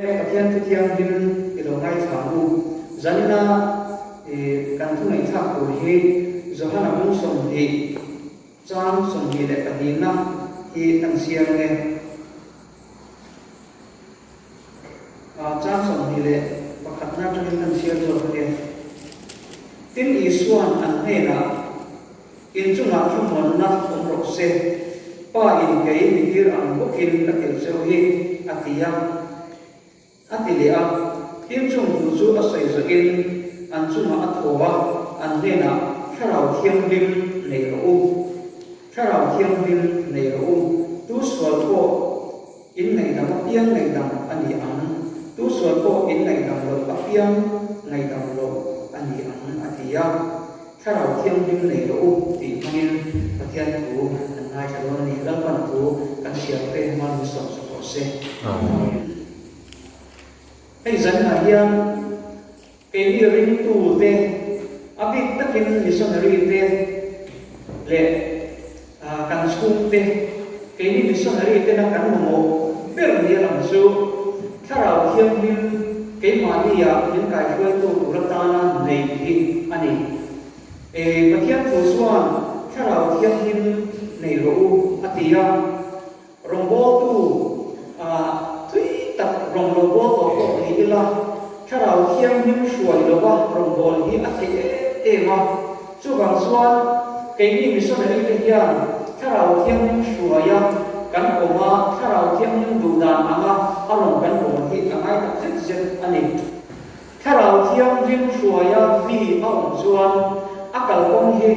Pathian Thu Thianghlim i lo ngaithla ang u. Zanina kan thu ngaihthlak tur hi Johana bung 20 chang 22na hi kan chhiar ang e. Chang 21na atangin kan chhiar zawk ang e. Tin, Isua'n an hnenah, In chungah thlamuanna awm rawh se, Pa in kei mi tir ang bawkin ka tirh cheu hi, a ti a. A ti leh a, tin chung thu chu a sawi zawhin an chungah a thaw a, an hnenah, Thlarau Thianghlim nei rawh u, Thlarau Thianghlim nei rawh u, tu sual pawh in ngaihdam apiang ngaihdam a ni ang, tu sual pawh in ngaihdam loh apiang ngaihdam loh a ni ang, a ti a. Thlarau Thianghlim nei rawh u tih hmangin Pathian thu kan ngaithla dawn a ni. Lalpan thu kan hriat te hma min sawm sak rawh se. Amen. Hei zanah hian keini ringtu te, a bik takin missionary te leh kan chhungte, keini missionary tena kan mamawh ber ni a lang chu Thlarau Thianghlim keimahnia min kaihruaitu tur atana nei hi a ni. E, Pathian thu chuan Thlarau Thianghlim nei rawh u a ti a, rawngbawltu tui tak rawn lo bawl tawh pawh ni ila, Thlarau Thianghlim hruai lova rawnbawl hi a theih em em a. Chuvang chuan keini missionary te hian Thlarau Thianghlim hruaia kan awm a, Thlarau Thianghlim duh dan anga a rawn kan bawl hi a ngai tak zet zet a ni. Thlarau Thianghlim hruaia mi a awm chuan a kalkawng hi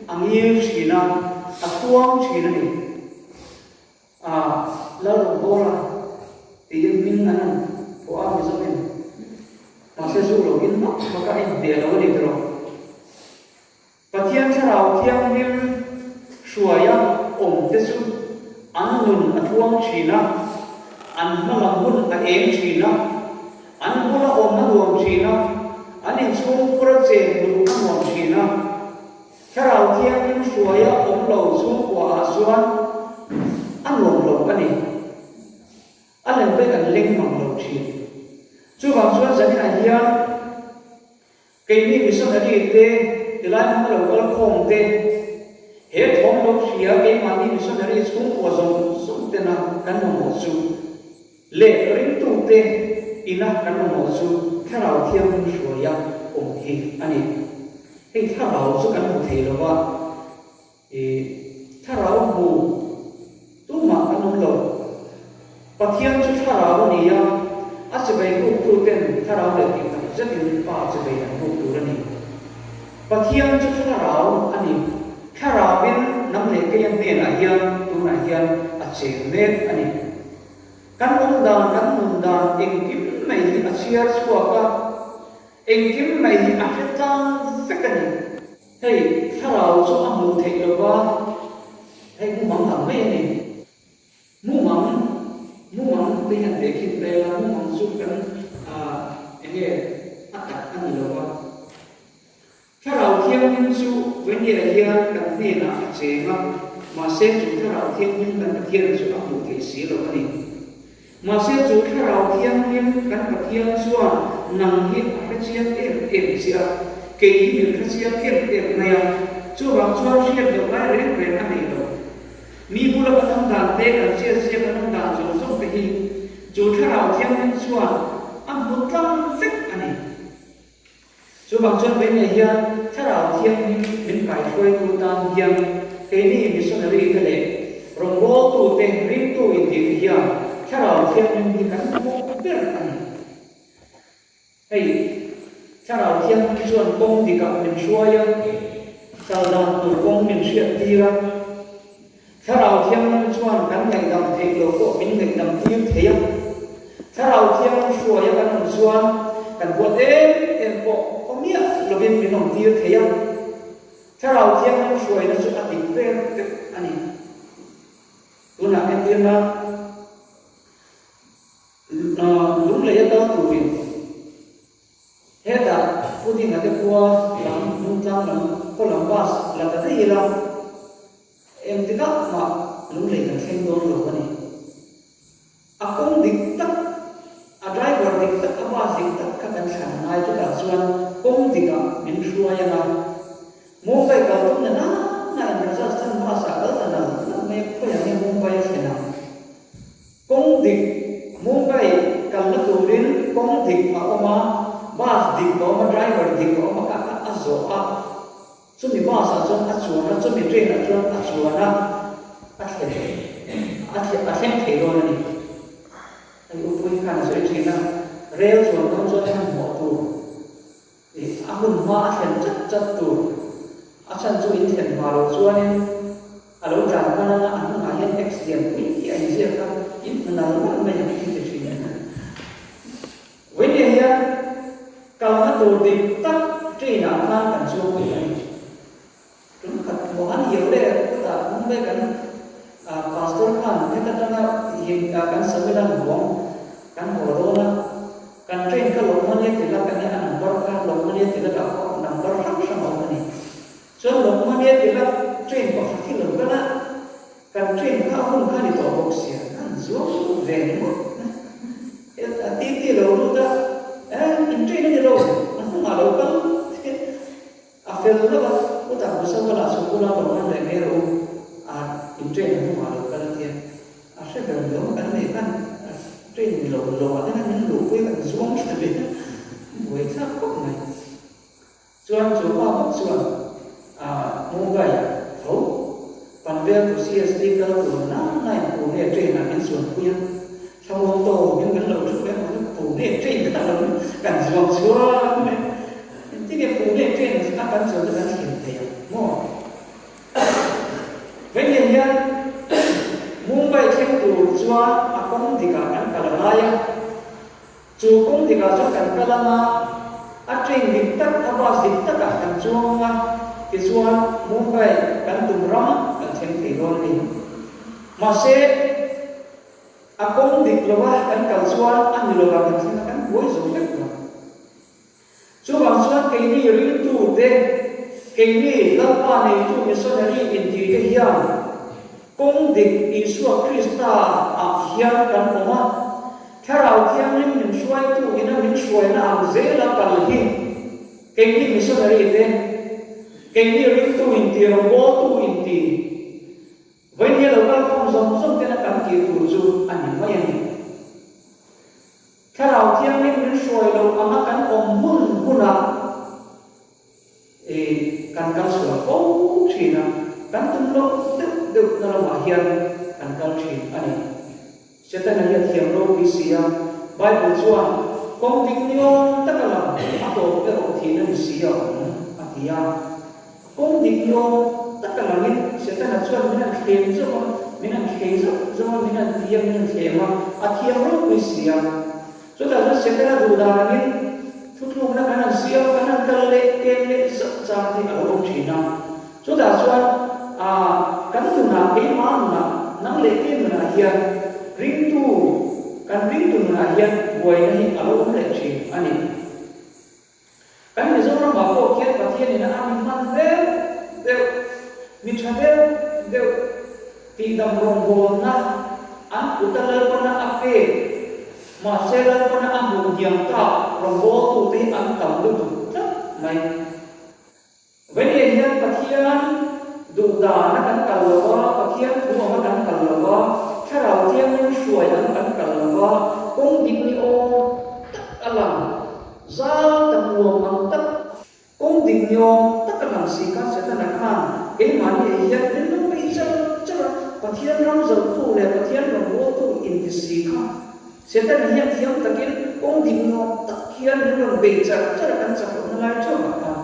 a ngil thin a, a tluang thin a ni. A Lalrawngbawla tiin hming an han phuah a Mizoin. Mahse zu lo in vak vak a inhmeh lo a ni tiraw. Pathian Thlarau Thianghlim hruaia awm te chu an nun a tluang thin a, an hmalam hun a eng thin a, an bula awm a nuam thin a, an inchhungkhura chen luh a nuam thin a. Thlarau Thianghlim hruaia awm lo chhungkua ah chuan a nuam lo a ni. A lem pek an leng mang lo thin. Chuvang chuan zaninah hian keini missionary te, tilai hmuna lo kal khawm te, he thawm lo hria keimahni missionary chhungkua zawng zawng tena kan mamawh chu leh ringtute ina kan mamawh chu Thlarau Thianghlim hruaia awm hi a ni. Hei thlarau chu kan hmu thei lo va, ih thlarau hmu tumah kan awm lo. Pathian chu thlarau a ni a, a chibai buktu ten thlarau leh tih tak zetin Pa chibai an buk tur a ni. Pathian chu thlarau a ni. Thlarauin nang leh keia hnenah hian tunah hian a cheng mek a ni. Kan awm dan, kan nun dan engkim mai hi a chhiar chhuak a, engkim mai hi a hre tlang vek a ni. Hei thlarau chu a hmuh theih lo va, hei mumang ang mai a ni. Mumang, mumang te hian tehkhin vel a, mumang chu kan eng nge a tak a ni lo va. Thlarau Thianghlim chu Vawiniah hian kan hnenah a cheng a, mahse chu Thlarau Thianghlim kan Pathian chu a hmuh theih si lo a ni. Mahse chu Thlarau Thianghlim kan Pathian chuan nang hi a hre chiang em em che a, kei hi min hre chiang em em mai a, chuvang chuan hriat loh lai reng reng a nei lo. Mi bula kan awm dan te, kan chiatzia kan awm dan zawng zawng te hi chu Thlarau Thianghlim chuan a hmu tlang vek a ni. Chuvang chuan Vengah hian Thlarau Thianghlim min kaihruaitu tan hian keini missionary te leh rawngbawltu te ringtu intih te hian Thlarau Thianghlim hi kan hmawk ber a ni. Hei Thlarau Thianghlim chuan kawng dikah min hruai a, kal dan tur kawng min hriat tir a, Thlarau Thianghlim chuan kan ngaihdam theih loh pawh min ngaihdam tir thei a. Thlarau Thianghlim hruaia kan awm chuan kan huat em em pawh khaw miah lovin min awm tir thei a. Thlarau Thianghlim hruaina chu a dik vel vek a ni. Tunah entirna lunglei a kal turin Hetah Pu Dinga te khua lam hnungtlang lam khaw lam bus la ta daih ila engtikah mah lunglei kan thleng dawn lo a ni. A kawng dik tak a driver. Bus dik tak kha kan thlan a ngai chutah chuan kawng dikah min hruai ang a. Mumbai kal tum na nana in Rajasthan bus ah kal ta nal nal mai a, khawiah nge Mumbai a thlen ang? Kawng dik, Mumbai kalna turin kawng dik a awm a, bus dik a awm a, driver dik a awm a, kha kha a zawh a. Chumi bus ah chuan a chuan a, chumi train ah chuan a chuan a, a thlen a a thleng thei dawn a ni. Hei Upui khan a sawi thin a, rel chuan dawn chuan hmanhmawh tur ih a hun hma a thlen chat chat tur, a chhan chu in thlen hma loh chuanin a lo tlan hman anga a hnungah hian X lian pui hi a inziak a, in hmu nal nal mai ang hi ti thin a ni. Vawinia hian kalna tur dik tak train ah khan kan chuang thei a ni. Tum khat Mohan Hiaule kutah Mumbai kan pastor khan heta tanga kan Sawilan huang kan haw dawn a, kan train kha Lokmanya Tilak a nia, a number kha Lokmanya Tilak ah pawh number hrang hrang a awm a ni. Chuan Lokmanya Tilak train pakhat hi lo kal a, Kan train kha a hun kha ni tawh bawk sia, kan zuam ve ngawt a titi lo lut a, eh in train a ni lo, a hnungah lo kal a fel lo a, chutah Busavala chhuk ula lo man leh mai rawh u, a in train a hnungah lo kal a tia, a hre ber lo kan nei khan train ni lo lo ah te khan min luhpui a kan zuam thla ve a, buaithlak khawp mai. Chuan chu pa bawk chuan Mumbai ah tho Panvel to CST kal tur nang nine Pune train ah min chuan pui a, thlamuang tawp in kan lo thu ve ang chu Pune train kha lo kan zuang chhuak mai, engtin nge Pune train a kan chuan chu kan thlen thei ang maw? Vengin hian Mumbai thleng tur chuan a kawng dik ah kan kal a ngai a. Chu kawng dikah chuan kan kal ang a, a train dik tak, a bus dik takah kan chuang ang a, tichuan Mumbai kan tum ram kan thleng thei dawn a ni. Mahse, a kawng dik lova kan kal chuan a ni lova kan thleng a, kan buai zo vek lo. Chuvang chuan keini ringtute, keini Lalpa neitu missionary intite hian kawng dik Isua Krista ah hian kan awm a, Thlarau Thianghlim min hruaitu ina min hruaina ang zela kal hi keini missionary te, keini ringtu inti, rawngbawltu inti, vawinia lo kalkhawm zawng zawng tena kan tih tur chu a ni mai a ni. Thlarau Thianghlim min hruai loh anga kan awm hmun hunah i kan kal sual fo thin a, kan tum loh deuh deuh na lamah hian kan kal thin a ni. Setana hi a thiam ropui si a, Bible chuan kawng dik ni awm taka lang a tawp erawh thihna ni si a awm a ti a. Kawng dik ni awm taka langin Setana chuan min han thlem zauh a, min han thlei zauh zauh a, min han ti a, min han thlem a, a thiam ropui si a. Chutah chuan Setana duh dan angin thutlukna kan han siam a, kan han kal leh pen leh zauh chang te a lo awm thin a. Chutah chuan ah kan nunah, keimah nunah, nang leh kei nunah hian ringtu, kan ringtu nunah hian buaina hi a lo awm leh thin a ni. Kan Mizoramah pawh khian Pathianin a mi hman deuh deuh, mi tha deuh deuh tihdam rawngbawlna an kuta Lalpana a pek, mahse Lalpana a hmuh hniam tak rawngbawltute hi an tam lutuk tlat mai. Veniah hian Pathian duh dana kan kal lo va, Pathian thu anga kan kal lo va, Thlarau Thianghlim hruai anga kan kal lo va, kawng dik ni awm tak a lang, zal tak nuam ang tak, kawng dik ni awm tak a lang si kha Setana khan keimahni ah hian min lo bei char char a, Pathian ram zohtu leh Pathian rawngbawltu inti si kha Setana hian thiam takin kawng dik ni awm tak hian min rawn bei char char a kan chak lohna lai theuh ah khan.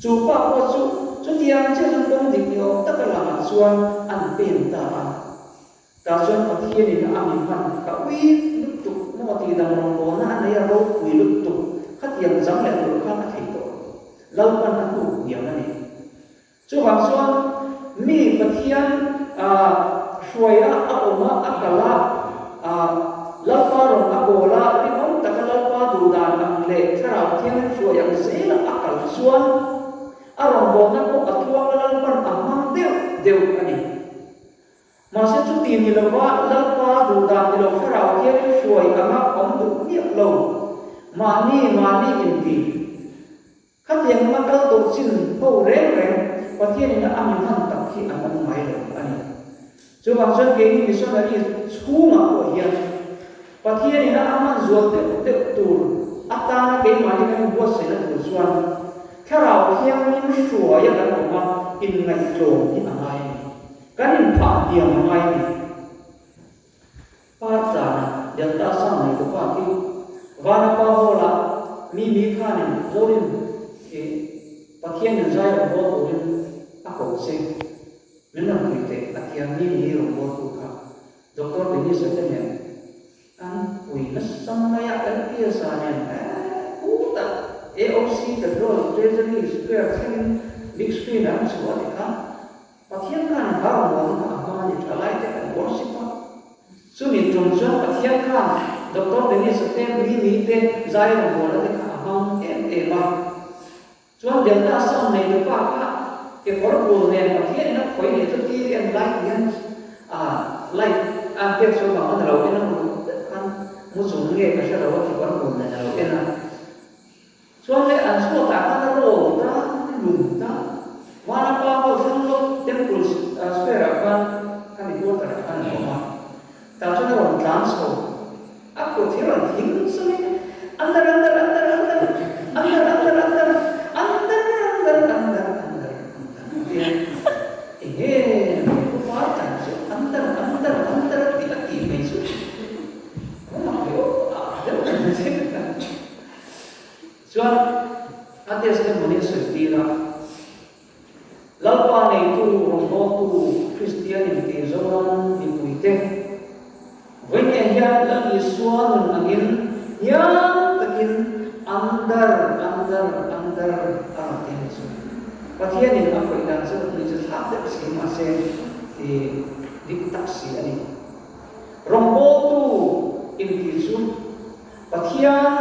Chu pa pawh chu chutiang chiah chuan kawng dik ni awm taka langah chuan an pen ta a. Tah chuan Pathianin a mi hman ka ui lutuk maw tih dang rawngbawlna a nei a ropui lutuk khatiang chang leh tur khan a thei tawh lo. Lalpan a hnuk hniam a ni. Chuvang chuan mi Pathian hruaia a awm a, a kal a, Lalpa rawn a bawl a, rinawm taka Lalpa duhdan ang leh Thlarau Thianghlim hruai ang zela a kal chuan a rawngbawlna pawh a tluang a Lalpan a hmang deuh deuh a ni. Mahse chuti ni lova Lalpa duhdan ni lo Thlarau Thianghlim hruai anga awm duh miah lo. Mahni mahni inti. Khatiang anga kal tawh chin ho reng reng Pathianin a mi hman tak hi an awm ngai lo a ni. Chuvang chuan keini missionary chhungah pawh hian Pathianin a hman zual deuh deuh tur atana keimahni kan inbuatsaihna tur chuan Thlarau Thianghlim hruaia kan awm a, inngaihtlawm hi a ngai a ni. Kan inphah hniam a ngai a ni. Partlana Delta sang nei tupa khi Vanapa Hall-ah mi mi khanin Zorin i Pathianin zai rawn bawl turin a ko che. Min rawn pui teh a thiam mi mi rawn bawltu kha Doctor Dennis-a te nen an pui nasa mai a, LPS-a nen khutah AOC Cathedral Treasury Square thlengin big screen an chhuah a ti kha Pathian khan hla rawn bawlna kha a hmang a ni tha lai te kan worship a. Chumi tum chuan Pathian khan Doctor Dennis-a te mi mi te zai rawn bawlna te kha a hmang em em a. Chuan Delta sound nei tu pa kha kekawr bul nen Pathian in a khawi leh chu TV an light hian ah light a an pek chhuah vang khan a lo en a uluk deuh khan mu chung nge ka hre lo a kekawr bul nen a lo en a. Chuan le an chhuat ah khan a roll ta a lum ta Vanapa hall thlang lawk Temple square ah khan khami quarter ah khan an awm a tah chuan a rawn tlan chho. A kut hi rawn thing chungin andar andar andar andar andar andar andar andar andar andar andar andar a ti a. Enge mai pu par tlan chu andar andar andar a tih a tih mai chu a mak ve aw a deuh mai che chuan a testimony a sawi tir a. Lalpa neitu rawngbawltu Kristian inti Zoram mipuite, vawinia hian Lal Isua nun angin hniam takin andar, andar, andar a rawn ti a ni chu. Pathianin a khawih dan chu ni chu thlak deuh si mahse ti dik tak si a ni. Rawngbawltu inti chu Pathian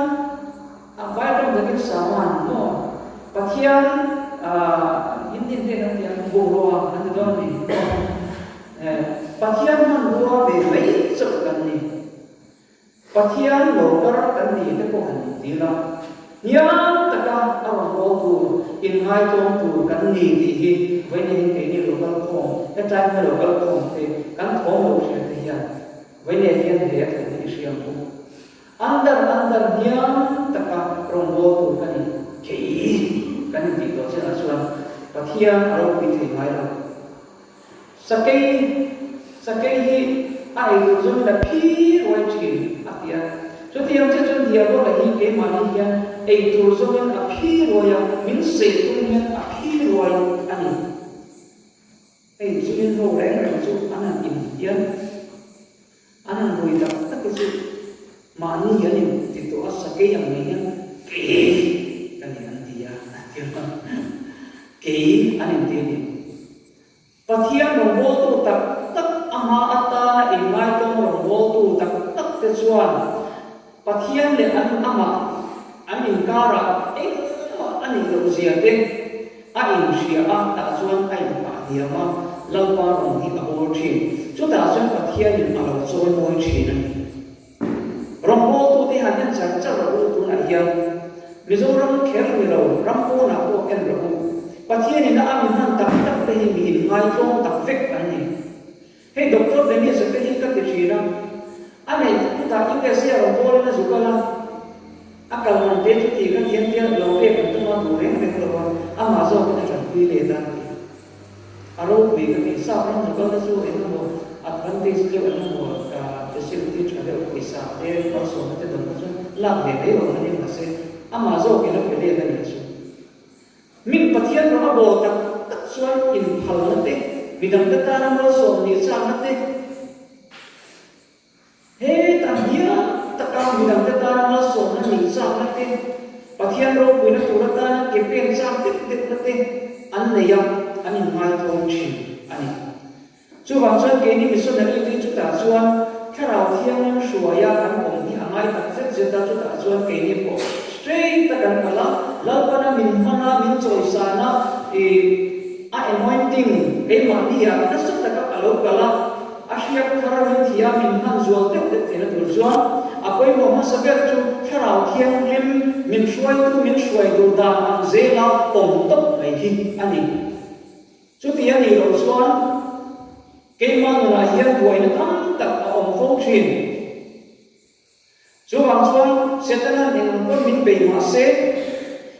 A Bible takin saman maw Pathian Hindi hnen an ti ang bungrua an ti dawn a ni maw Pathian hmanrua ve mai chauh kan ni Pathian lo kar kan ni te pawh han inti la hniam taka a rawn haw tur inngaitawm tur kan ni tih hi vawiin hian keini lo kal khawm hetlai hmuna lo kal khawm te kan thawm lo hriat te hian vawiin hian he a thu hi i hriam bawk. Andar andar hniam taka rawngbâwl tur ka ni kei kan intih tawh chiahah chuan Pathian a ropui thei ngai lo. Sakei sakei hi a ei tur zawngin a phi ruai thin a ti a. Chutiang chiah chuan Diabola hi keimahni hian ei tur zawngin a phi ruai a, min sei tum hian a phi ruai a ni. Hei chu in ho reng reng chu an han inhian. An han rui tak tak hi chu mahni an in ti tawh a, sakei ang mai hian kei ka ni an ti a, a ti a, kei an inti a ni. Pathian rawngbawltu tak tak ama atana inngaitawm rawngbawltu tak tak te chuan Pathian leh an amah an inkarah engmah a nih loh zia te a inhria a, tah chuan a inphah hniam a, Lalpa rawn hi a bawl thin. Chutah chuan Pathianin a lo chawi mawi thin a ni. Rawngbawltute han en char char rawh u tunah hian Mizoram kher ni lo, ram pawnah pawh en rawh u. Pathianin a ami hman tak tak te hi mi inngaitawm tak vek an ni. Hei Doctor Dennis a te hi ka ti thin a, a neih kutah USA a rawn bawlin a zu kal a, a kal man te chu ti ka ti an tia lo pek an tum a duh reng reng lo a, amah zawkin a tanpui let a ti. A ropui ka ti, sap ram zu kalna chu eng emaw advantage deuh eng emaw facility tha deuh pawisa te malsawmna te dawn kha chuan lak ve mai rawh a ni mahse amah zawkin a pe let a nih chu. Min Pathian ram a bawl tak tak chuan inphalna te, midangte tana malsawm nih chakna te, hetah hniam taka midangte tana malsawmna nih chakna te, Pathian ropuina tur atana ke pen chak deuh deuhna te an nei a, an inngaitawm thin a ni. Chuvang chuan keini missionary te chutah chuan Thlarau Thianghlim hruaia kan awm hi a ngai tak zet zet a, chutah chuan keini pawh straight tak kan kal a, Lalpana min hman a, min chawisan a, ih a anointing keimahni ah nasa taka a lo kal a, a hriak thar min thih a, min hman zual deuh deuh theihna tur chuan a pawimawh. pawimawh hmasa ber chu Thlarau Thianghlim min hruaitu min hruai duh dan ang zela awm tawp mai hi a ni. Chuti a nih loh chuan keimah nunah hian buaina tam tak a awm fo thin. Chuvang chuan Setana'n eng ang pawn min bei mah se,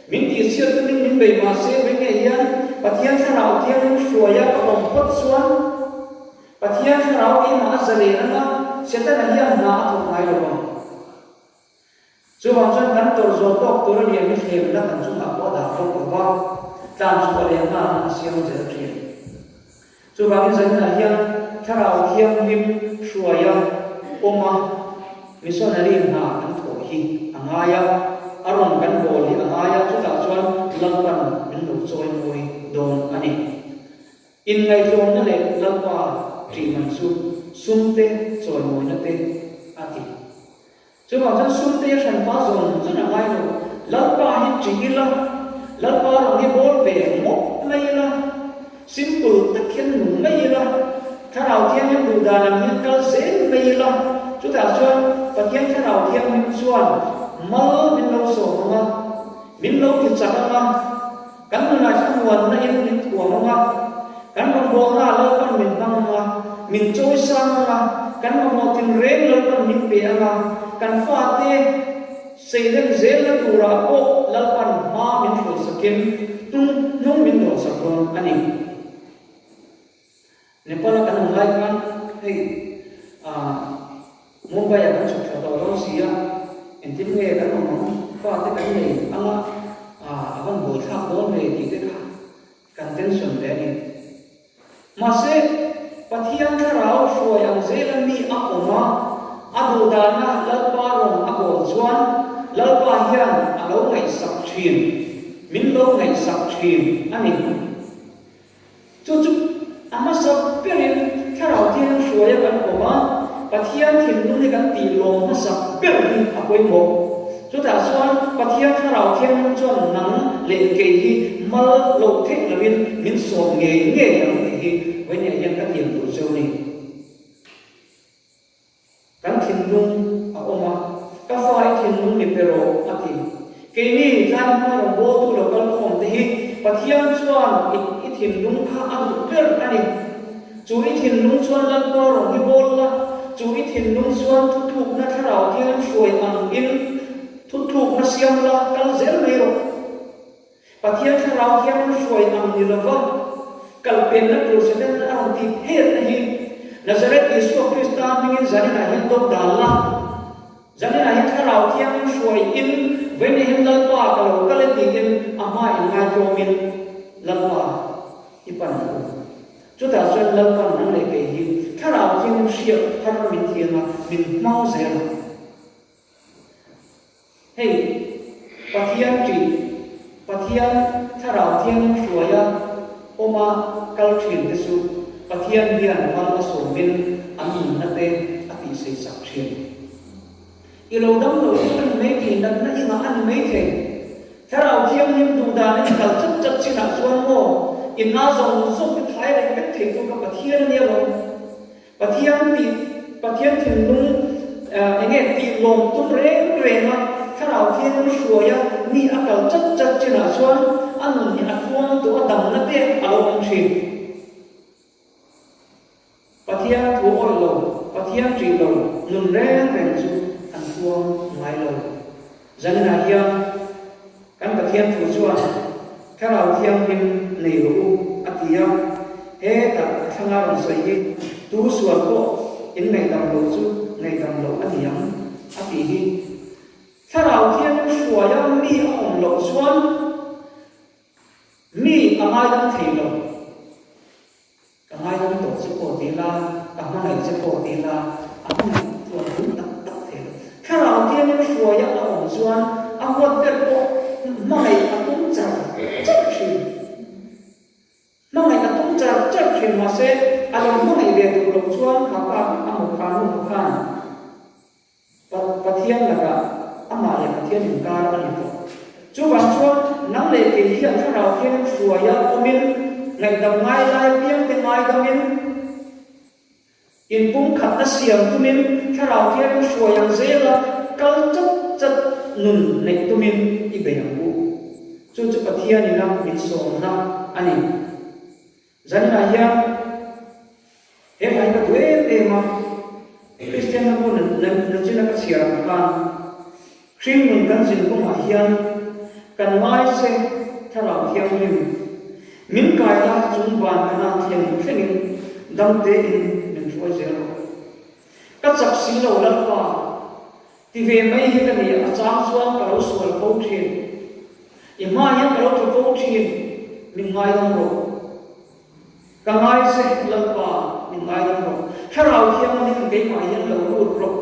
min tihchhiat tumin min bei mah se, vawi ngei hian Pathian Thlarau Thianghlim hruaia ka awm phawt chuan Pathian Thlarau keimah a zalen anga Setana hian hna a thawk ngai lo ang. Chuvang chuan kan tawrh zawh tawk tur a nia mi thlemna kan chungah pawh a dah bawk lo va, tlan chhuah leh nghalna a siam zel thin. Chuvangin zaninah hian Thlarau Thianghlim hruaia awma missionary hna kan thawh hi a ngai a, a rawn kan bawl hi a ngai a, chutah chuan Lalpan min lo chawi mawi dawn a ni. Inngaihtlawmna leh Lalpa ṭih man chu sumte chawimawina te a ti. Chuvang chuan sumte a hranpa zawn zawn a ngai lo. Lalpa hi ṭih ila, Lalpa rawn hi bawl ve ngawt mai ila, simple tak hian nung mai ila, Thlarau Thianghlim duh dan ang hian kal zel mai ila, chutah chuan Pathian Thlarau Thianghlim chuan mal min lo sawm ang a, min lo ti chak ang a, Kan nunah thlamuanna in min thuam ang a, kan rawngbawlna ah Lalpan min hmang ang a, min chawisang ang a, kan mamawh tinreng Lalpan min pe ang a, kan fate seilen zelna turah pawh Lalpan hma min hruaisakin hnung hnung min dawnsak dawn a ni. Nepal a kan awm lai khan hei ah Mumbai ah kan chhuk thla tawh dawn si a, engtin nge kan awm ang, fate kan nei ang a, ah a van buaithlak dawn ve tih te kha kan tension ve a ni. Mahse Pathian thlarau hruai ang zela mi a awm a, a duhdana Lalpa rawn a bawl chuan Lalpa hian a lo ngaihsak thin, min lo ngaihsak thin a ni. Chu chu a hmasa berin Thlarau Thianghlim hruaia kan awm a, Pathian thinlung hi kan tih lawm hmasa ber hi a pawimawh. Chutah chuan Pathian Thlarau Thianghlim chuan nang leh kei hi mal loh theih loin min sawm ngei ngei ang tih hi vawinia hian ka tiam tur cheu a ni. Kan thinlung a awm a, ka fa i thinlung ni pe rawh, a ti. Keini tlai hma rawngbawltu lo kal khawm te hi Pathian chuan i i thinlung kha a duh ber a ni. Chu i thinlung chuan Lalpa rawn hi bawl la, chu i thinlung chuan thutlukna thlarau thianghlim hruai ang in thutlukna siam la, kal zel mai rawh. Pathian thlarau hian hruai ang ni lova kalpenna tur Satan a rawn tih phetna hi Nazareth Isua Krista hmingin zaninah hian dawp dan la. Zaninah hian thlarau thiangin hruai in vawiin hian Lalpa ka lo kal e tiin a hma in ngaitlawmin Lalpa i pan ang u. Chutah chuan Lalpan nang leh kei hi thlarau thiangin hriat thar min thiang a, min hmang zel ang. Hei, Pathian ṭih, Pathian Thlarau Thianghlim hruaia awma kal ṭhin te chu Pathian hian mal a sawmin an nunna te a tihsei sak ṭhin. I lo dam lo chu a ni mai thei, natna i ngah a ni mai thei. Thlarau Thianghlim duh danin kal chat chat chinah chuan maw, i na zawng zawng te thai reng vek thei chu ka Pathian a nia lo. Pathian tih, Pathian thinlung eng nge tih lawm tum reng reng a, Thlarau Thianghlim hruai a, mi a kal chat chat chinah chuan a nun hi a tluang tawh a damna te a lo awm thin. Pathian thu awih lo, Pathian ṭih lo nun reng reng chu an tluang ngai lo. Zaninah hian kan Pathian thu chuan Thlarau Thianghlim nei rawh u a ti a, hetah a thlanga rawn sawi hi tu sual pawh in ngaihdam lo chu ngaihdam lo a ni ang a tih hi. Thlarau Thianghlim hruaia mi a awm loh chuan mi a ngaidam thei lo. Ka ngaidam tawh che pawh ti ila, ka hmangaih che pawh ti ila, a hmangaih chuan a dum tak tak thei lo. Thlarau thiangin hruaia a awm chuan a huat ber pawh hmangaih a tum char char thin. Hmangaih a tum char char thin mahse a lo hmangaih ve duh loh chuan kha pa a maw kha nu kha khan Pathian lakah amah leh Pathian inkar a ni tawh. Chuvang chuan nang leh kei hian Thlarau Thianghlim hruaia awmin ngaihdam ngai lai piangte ngaidamin inpumkhatna siam tumin Thlarau Thianghlim hruai ang zela. kal chat chat nun neih tumin i bei ang u. Chu chu Pathianin a min sawmna a ni. Zaninah hian he hla hi ka duh em em a, Kristianna pawh nachina ka chhiar ang khan Hringnun kan zin kawngah hian kan ngai che Thlarau Thianghlim min kai la chung van kana thleng thlengin dam tein min hruai zel rawh. Ka chak si lo Lalpa, ti ve mai hi ka ni a chang chuan ka lo sual fo thin. I hma hian ka lo tlu fo thin, min ngaidam rawh. Ka ngai che Lalpa, min ngaidam rawh. Thlarau Thianghlim keimah hian lo lut rawh.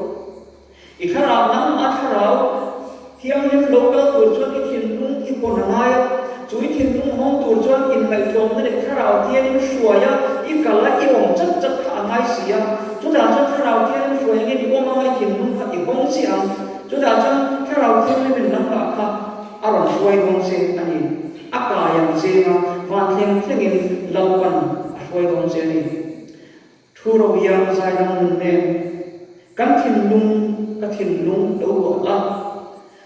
I thlarau nangmah thlarau Thianghlim lo kal tur chuan i thinlung i hawn a ngai a, chu i thinlung hawng tur chuan inngaihtlawmna leh thlarau Thianghlim hruai a, i kal a, i awm chat chat kha a ngai si a. Chutah chuan thlarau Thianghlim hruai angin i awm anga i thinlung kha i hawng chiah ang. Chutah chuan thlarau Thianghlimin nangmah kha a rawn hruai dawn che a ni. A kai ang cheng a, van thleng thlengin Lalpan a hruai dawn che a ni. Thu ro hian zaidam nun nen kan thinlung ka thinlung lo luah la,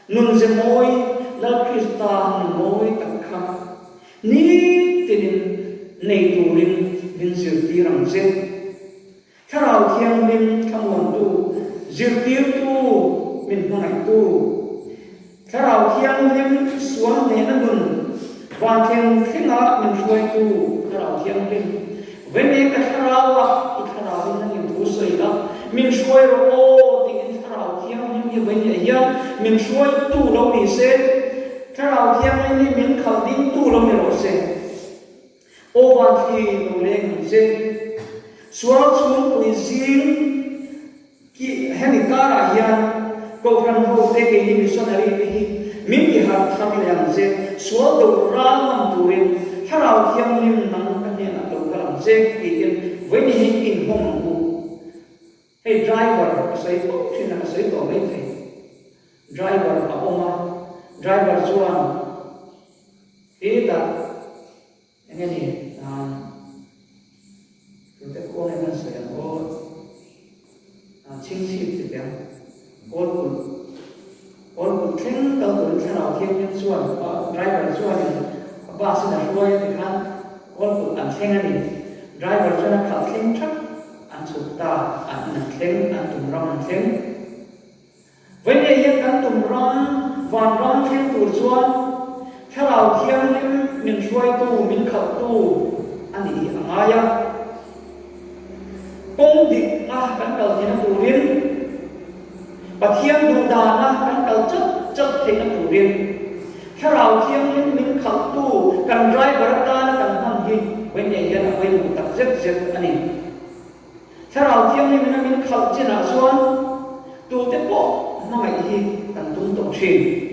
nun ze mawi Lal Krista nun mawi tak kha nitinin nei turin min zirtir ang che. Thlarau Thianghlim thlamuantu, zirtirtu, min hmangaihtu. Thlarau Thianghlim sual hnehna nun van thleng thlenga min hruaitu Thlarau Thianghlim, Vene ka thlarau ah i thlarauin a nin thu sawi la, min hruai rawh aw tiin Thlarau Thianghlim hi vawinia hian min hruaitu lo ni se, Thlarau Thianghlim hi min khalh dingtu lo ni rawh se. Aw van thli lo leng ang che. Sual chhungpui zing Ki hemi karah hian Kohhran ho te keini missionary te hi min ti harh thar leh ang che, sual do ral ngam turin Thlarau Thianghlim nang ka hnenah lo kal ang che tiin vawiin hi inhawng ang u. Hei driver ka sawi fo thin a, ka sawi tawh mai thei. Driver a awm a, driver chuan hetah Enge ni ah tute khuang em an sawi ang aw ah chhingchhip ti teh ang Kawlkulh Kawlkulh thleng kal turin thlarau thianghlim chuan driver chuanin a bus in a hruai a ti khan Kawlkulh an thleng a ni driver chuan a khalh thleng thap an chhuk ta an in an thleng an tum ram an thleng. Vawiin hian kan tum ram, vanram thleng tur chuan Thlarau Thianghlim min hruaitu, min khalhtu a nih hi a ngai a. Kawng dikna kan kal theihna turin, Pathian duhdana kan kal chat chat theihna turin Thlarau Thianghlim min khalhtu kan driver atana kan hman hi vawiin hian a pawimawh tak zet zet a ni. Thlarau Thianghlim in a min khalh chinah chuan tute pawh hmangaih hi kan tum tawh thin.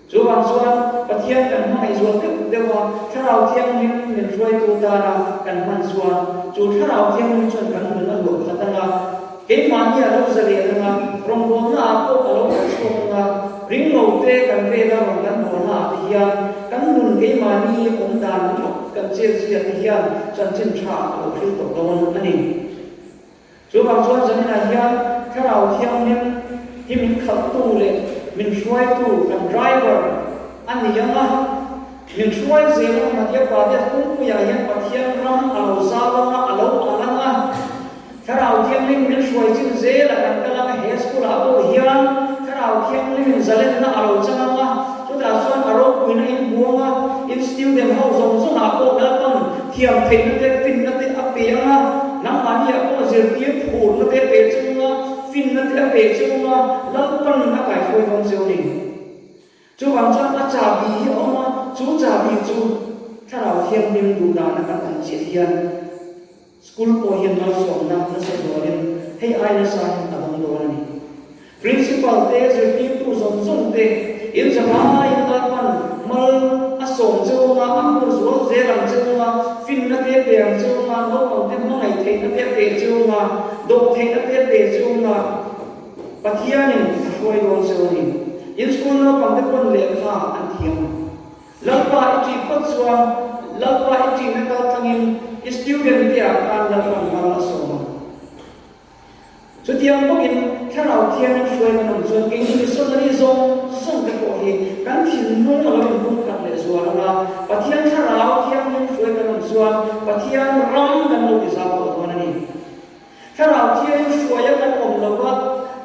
Chuvang chuan Pathian kan hmangaih zual deuh deuh a, Thlarau Thianghlim min hruaitu tana kan hman chuan chu Thlarau Thianghlim chuan kan nun a luah khat anga, keimahni a lo zalian anga, rawngbawlna ah pawh a lo kal chhuak anga, ringlo te kan vela rawn kan bawlna ah te hian kan nun keimahni awm dan ringawt Kan chet zia te hian chanchin tha a lo hril tawh dawn a ni. Chuvang chuan zaninah hian Thlarau Thianghlim hi min khalhtu leh min hruaitu kan driver a ni ang a, min hruai zel ang Madhya Pradesh pumpuiah hian Pathian ram a lo zau ang a, a lo al ang a. Thlarau Thianghlim min hruai chin zel a kan kal ang a, he school ah pawh hian Thlarau Thianghlimin zalenna a lo chang ang a, chutah chuan a ropuina in hmu ang a, in student ho zawng zawng ah pawh Lalpan thiam theihna te finna te a pe ang a, nangmahni ah pawh zirtir phurna te a pe chung a, finna te a pe chung a, Lalpan a kaihruai dawn zeu a ni. Chuvang chuan a chahbi hi a awm a, chu chahbi chu Thlarau Thianghlim duh dana kan awm chiah hian school pawh hian malsawmna nasa zualin hei ai nasa hian a dawng dawn a ni. Principal te, zirtirtu zawng zawng te in zavaiin Lalpan mal a sawm cheu anga, a hmur zual zel ang cheu anga, finna te pe ang cheu anga, naupang te hmangaih theihna te a pe cheu anga, dawh theihna te a pe cheu anga, Pathianin a hruai dawn che a ni. In school naupangte pawn lehkha an thiam ang. Lalpa i ṭih phawt chuan Lalpa i ṭihna kal tlangin i student te ah khan Lalpan mal a sawm ang. Chutiang bawkin. Thlarau Thianghlim hruai kan awm chuan keini missionary zawng zawng te pawh hi kan thinlung a lo inhung khat leh zual ang a, Pathian Thlarau Thianghlim hruai kan awm chuan Pathian ram kan lo ti zau tawh dawn a ni. Thlarau Thianghlim hruaia kan awm lo va,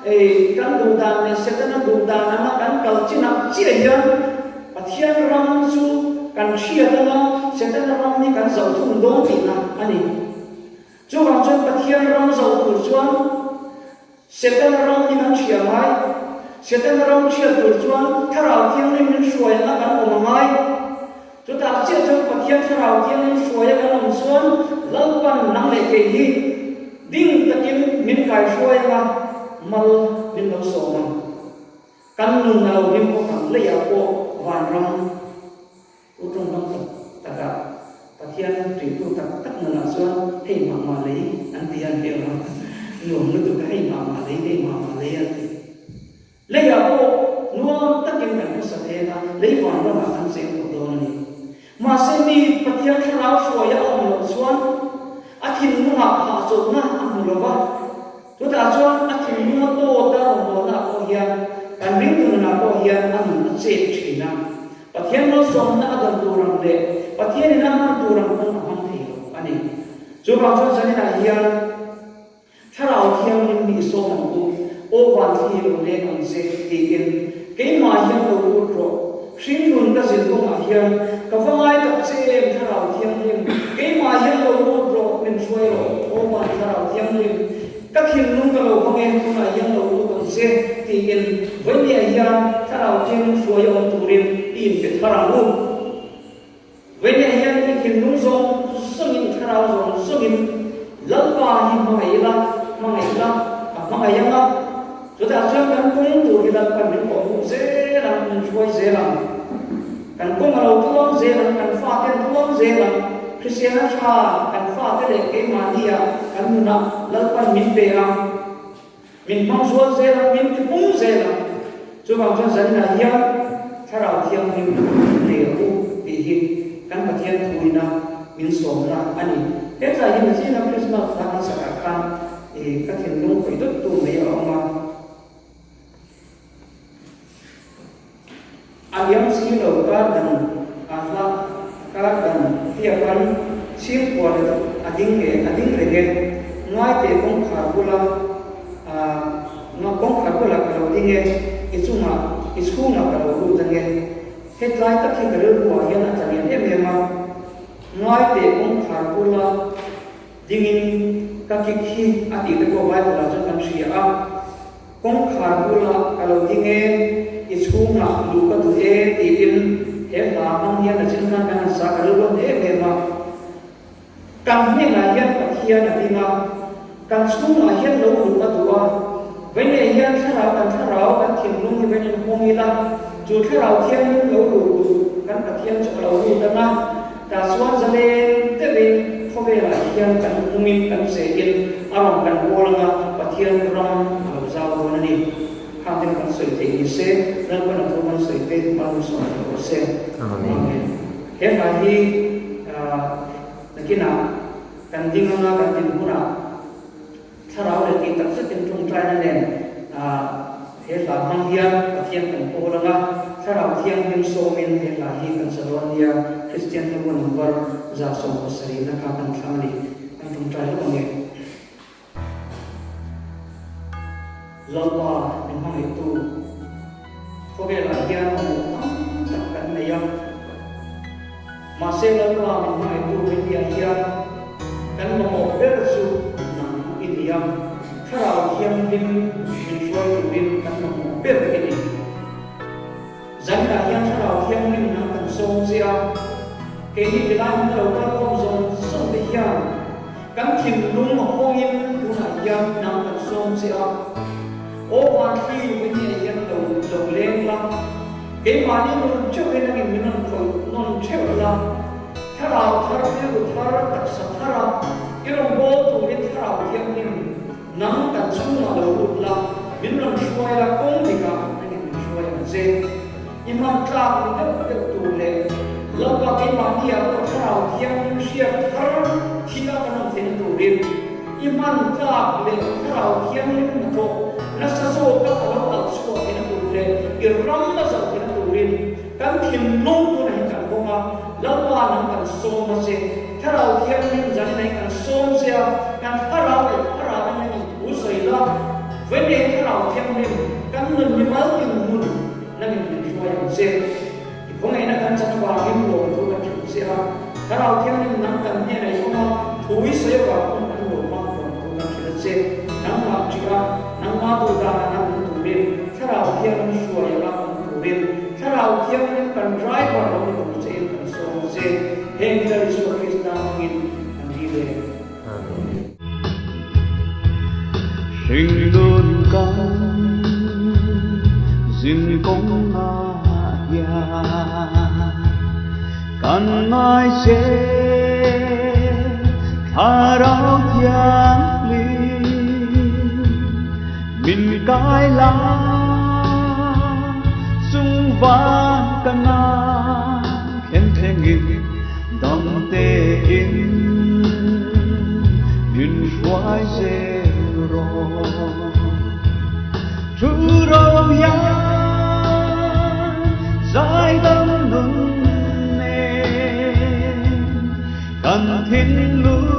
kan duh dan leh Setana duh dan anga kan kal chinah chiah hian Pathian ram chu kan hriat anga Setana ram hi kan zoh thung dawn tihna a ni. Chuvang chuan Pathian ram zoh tur chuan Setana ram hi kan hria ngai. Setana ram hriat tur chuan Thlarau Thianghlim min hruai anga kan awm a ngai. Chutah chiah chuan Pathian Thlarau Thianghlim hruaia kan awm chuan Lalpan nang leh kei hi ding takin min kaihruai anga mal min lo sawm ang. Kan nun a lo hlim bawk ang leiah pawh vanram. U tawngkam tak taka Pathian tuitu tak tak nunah chuan hei mah mah lei an ti an ti ang a, nuam lutuk a hei mah mah lei, hei mah mah lei an ti. Leiah pawh nuam takin kan hmasa theng a, lei van ramah kan cheng tawh dawn a ni. Mahse mi Pathian thlarau hruaia a awm loh chuan a thinlungah hahchawlhna a hmu lo va, Chutah chuan a thinlung a tawt a rawngbawlnaah pawh hian kan ringtu nunah pawh hian a nun a chet thin a. Pathian malsawmna a dawn tur ang leh Pathianin a hman tur ang pawn a hmang thei lo a ni. Chuvang chuan zaninah hian Thlarau Thianghlim mi sawm ang u, Aw van thli lo leng ang che tiin keimah hian lo lut rawh. Hringnun ka zin kawngah hian ka va ngai tak che em Thlarau Thianghlim, keimah hian lo lut rawh, min hruai rawh, aw van Thlarau Thianghlim, ka thinlung ka lo hmang e, tunah hian lo lut ang che, tiin vawinia hian Thlarau Thianghlim hruai a awm turin i inpe thar ang u. Vawinia hian i thinlung zawng zawngin, i thlarau zawng zawngin Lalpa hi hmangaih ila, hmangaih ila, a hmangaih ang a, chutah chuan kan kawng tur hi Lalpan min kawhhmuh zel ang, min hruai zel ang. Kan kawng a lo tluang zel ang, kan fate an tluang zel ang. Hriselna tha kan fate leh keimahnia kan nunah Lalpan min pe ang. Min hmang zual zel a, min ti pung zel a. Chuvang chuan zaninah hian Thlarau Thianghlim nei rawh u tih hi kan Pathian thuina min sawmna a ni. He tlai hi Machina Krismas hla kan sakah khan i ka thinlung khawih dawt tu mai a awm a. A liam si lo kar dan a hla kar dan hliapan chhingkua le a ding nge a ding reng e ngaite kawngkhar bula a kawngkhar bula ka lo ding e i chungah i chhungah ka lo lut ange hetlai tak hi ka rilru ah hian a tla lian em em a ngaite kawngkhar bula dingin ka kik hi a tih te pawh bible ah chuan kan hria a. Kawngkhar bulah ka lo ding e, i chhungah luh ka duh e tiin he hla hmang hian a chin khan kan han sa ka rilruat em em a. Kan hnenah hian Pathian a ding a, kan chhungah hian lo luh a duh a, Vawiinah hian thlarau kan thlarau kan thinlung hi vawiin hawng ila, chu thlarau thianghlim lo luh duh kan Pathian chu a lo lut ang a, tah chuan zalen deuhin khawvelah hian kan hmungin kan chehin a rawn kan pawl ang a, Pathian ram a lo zau dawn a ni. Khang te kan sawi theih ni se, Lalpan a thu kan sawi te malsawm thei rawh se. Amen. He hla hi nakinah kan ding anga kan din hunah, Thlarau leh tih tak zetin tawngtaina nen he hla hmang hian Pathian kan pawl ang a, Thlarau Thianghlim sawmin he hla hi kan sa dawn nia, Kristian hla bu number 170 na kha kan thlang a ni, kan tawngtai hlauh ang e. Lalpa min hmangaihtu, khawvelah hian mamawh tam tak kan nei a, Mahse Lalpa min hmangaihtu Rinnia hian kan mamawh ber chu nang i ni a, Thlarau Thianghlim min hruai turin kan mamawh ber i ni. Zaninah hian Thlarau Thianghlim nang kan sawm che a, keini tilai hmun a lo kal khawm zawng zawng te hian kan thinlung a hawngin tunah hian nang kan sawm che a, Aw Vanthli Rinnia hian lo lo leng la, Keimahni nun theuhin angin min rawn khawih nawn theuh la, Thlarau thar, rilru thar, taksa thara i rawn bawl turin Thlarau Thianghlim nang kan chhungah lo lut la, min rawn hruai la, kawng dikah angin min hruai ang che. I hman tlak ni deuh deuh tur leh Lalpa keimahni ah pawh Thlarau Thianghlim hriat thar thila kan awm theihna turin i hman tlak leh Thlarau Thianghlim hnathawh. nasa zawka a lo alh chhuah theihna tur leh i ram a zauh theihna turin kan thinlung tunah hian kan hawng a, Lalpa nang kan sawm a che, Thlarau Thianghlim zanin ah hian kan sawm che a, kan thlarau leh thlarau in hian inthu sawi la, vawiin Thlarau Thianghlim kan nun mimal dinhmun nangin min hruai ang che. I khawngaihna kan chan avangin lawmthu kan hrilh che a, Thlarau Thianghlim nang kan hnenah i awm a, thu i sawi avang pawn kan lawm a, lawmthu kan hrilh a che. Nangmah ṭih a, nangmah duh danah nang awm turin, Thlarau Thianghlim hruai anga awm turin, Thlarau Thianghlim kan driver lo ni tur chein kan sawm a che. Heng hi Lal Isua Krista hmangin kan dil e. Amen. Hringnun kan zin kawngah hian kan ngai che Thlarau Thianghlim min kai la chung van ka nan thlen thlengin dam tein min hruai zel rawh. Thu ro hian zaidam nun nen kan thinlung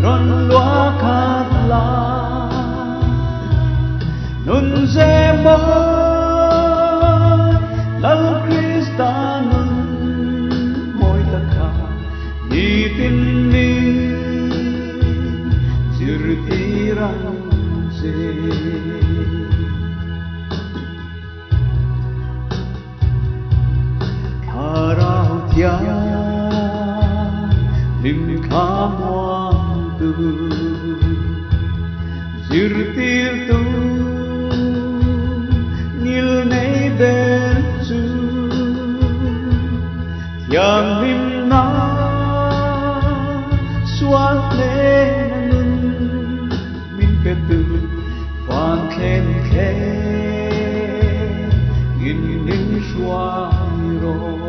rawn luah khat la. Nun ze mawi Lal Krista nun mawi takha nitin min zirtir ang che. Thlarau thiang hlim thla muangtu zirtirtu ngil nei ber chu thianghlimna sual hnena nun Min pe tu van thlen thleng in min hruai rawh.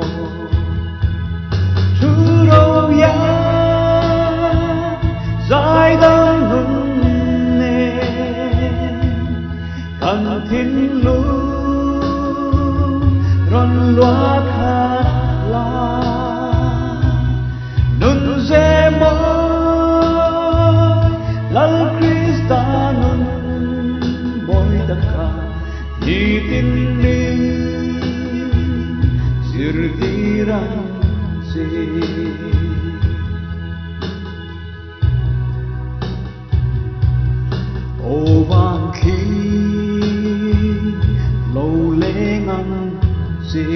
Thu ro hian zaidam nun nen kan thinlung rawn luah khat la. Nun ze mawi Lal Krista nun mawi taka nitin min zirtir ang che. Aw van thli lo leng ang che.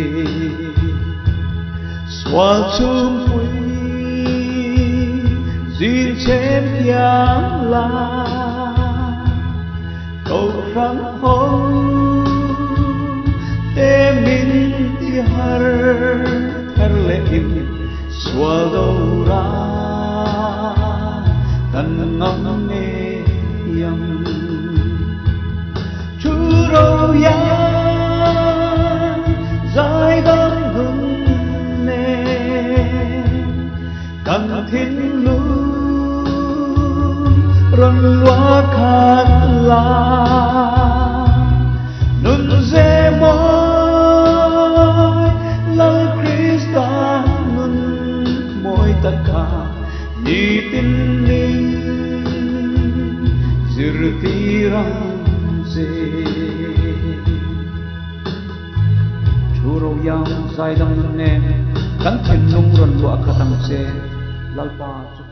Sual chhungpui zin chhem thiam la, Kohhran ho te min ti har thar leh in sual do ra kan ngam ngei ang. Thu ro hian zaidam hun nen kan thinlung rawn luah khat la. Nun ze mawi Lal Krista nun mawi taka nitin min zirtir ang che. Thu ro iang zaidang nun nen kan thinlung rawn luah khat ang che Lalpa chu.